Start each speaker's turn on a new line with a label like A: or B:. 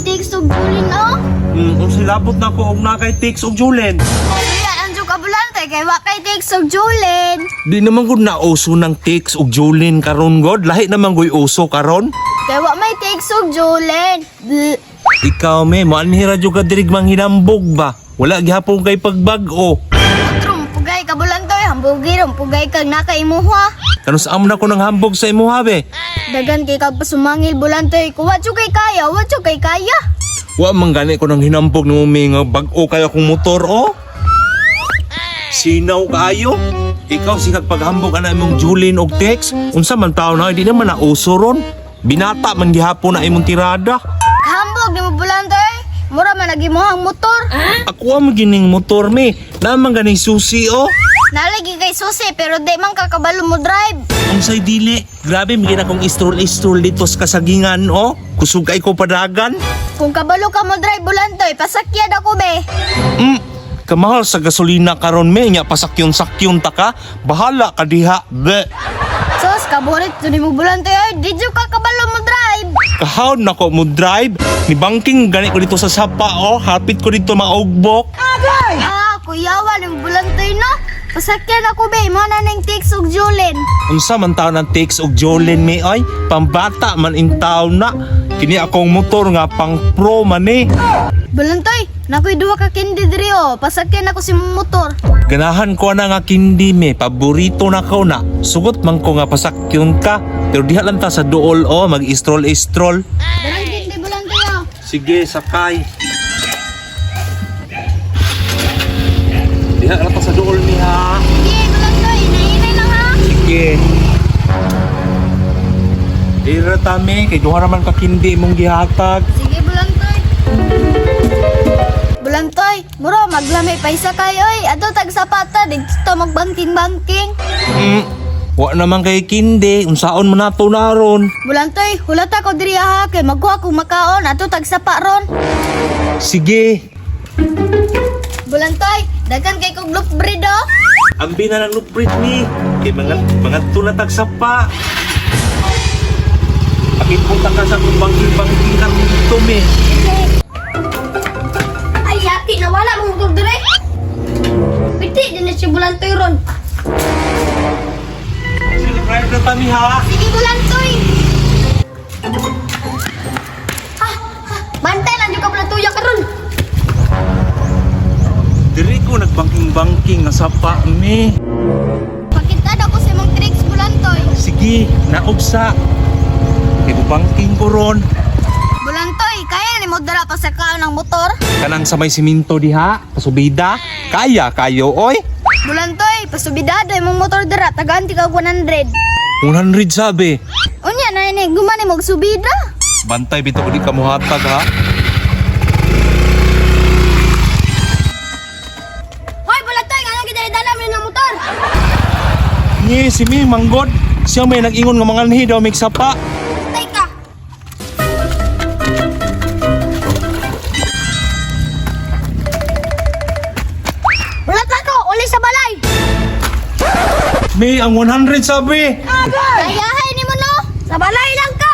A: text og Julin oh.
B: Unsay labot na ko og naa kay text og Julen?
A: Kuya, ang ka bulantoy kay wa kay text og Julin.
B: Di naman gud na uso ng text og Julen karon god. Lahi naman goy uso karon.
A: Kay wa may text og Julin. Bleh.
B: Ikaw me, moanhi ra jud ka diri manghinambog ba? Wala gihapon kay pagbag-o.
A: Otro, pugay ka bulantoy, hambugi ron, pugay kag nakaimuha.
B: Kanus amo na ko ng hambog sa imuha be.
A: Dagan kay kag pasumangil bulantoy, kung wa jud kay kaya, wa jud kay kaya.
B: Wa man gani ko ng hinambog nimo me nga bag-o kayo akong motor oh. Sinaw kaayo. Ikaw sikag paghambog ana imong Julin og text, unsa man taw na di naman na uso ron. Binata man gihapon na imong tirada.
A: Hambog nimo bulantoy, mura man nagimuhang motor.
B: Ako ang gining motor me. Naman ganing susi oh.
A: Nalagi kay susi pero di man kakabalo mo drive.
B: Unsay dili? Grabe migin akong istrol-istrol dito sa kasagingan oh. Kusog kay ko padagan.
A: Kung kabalo ka mo drive bulantoy, pasakyad ako be.
B: Kamahal sa gasolina karon me nya pasakyon-sakyon ta ka. Bahala ka diha. Be.
A: Sus, kaburit to nimo bulantoy ay, di jud ka kabalo mo drive.
B: Kahon nako mo drive. Ni banking gani ko dito sa sapa oh. Hapit ko dito maugbok.
A: Ah, kuyawa nimo bulantoy no. Pasakyan ako be, mo na ning text og Julin.
B: Unsa man taon ang takes og Jolene me ay pambata man in taon na. Kini akong motor nga pang pro man eh.
A: Bulantoy, nakoy duha ka kindi diri oh. Pasakyan ako si motor.
B: Ganahan ko na nga kindi me, paborito na ko na. Sugot man ko nga pasakyon ka, pero diha lang ta sa duol o, mag-istrol-istrol.
A: Darang kindi bulantoy oh.
B: Sige, sakay. Diha lang ta sa duol mi ha.
A: Sige, bulantoy, inainay lang ha.
B: Sige. Dira ta me, kay duha raman ka kindi imong gihatag.
A: Sige, bulantoy. Bulantoy, muro maglami pa isa kay oy. Ato tag sapata dito magbangking-bangking.
B: Wa naman kay kindi, unsaon man nato naron.
A: Bulantoy, hulata ko diri ha kay magkuha kong makaon ato tag sapa ron.
B: Sige.
A: Bulantoy, daghan kay kog loaf bread oh.
B: Ambi na lang luprit ni. Kay mga mga tulatag sapa. Pakipunta ka sa kung bangking-bangking ka dito, me.
A: Ay, yati nawala mong motor diri. Piti din na si Bulantoy ron.
B: Sige, drive na kami ha.
A: Sige, Bulantoy. Ah, ah, bantay lang jud ka Bulantoy karon.
B: Diri ko nagbangking-bangking nga sapa, me.
A: Pakita ko sa imong tricks Bulantoy.
B: Sige, naubsa. Kay bangking ko ron.
A: Bulantoy, kaya ni mo dara pa sa kaon ng motor?
B: Kanang sa may siminto diha, pasubida. Kaya kayo, oy.
A: Bulantoy, pasubidado imong motor dara, tagaan ti ka 100.
B: 100 sabi.
A: Unya na ini gumani mo og subida.
B: Bantay bitaw ko di ka muhatag ha.
A: Hoy, Bulantoy, ngano gidala-dala mo ng motor?
B: Ni si mi manggod. Siya may nag-ingon nga mga anhi daw may sapa.
A: Tay ka. Bulat ko, uli sa balay.
B: May ang 100 sabi.
A: Kayahay ni mo no. Sa balay lang ka.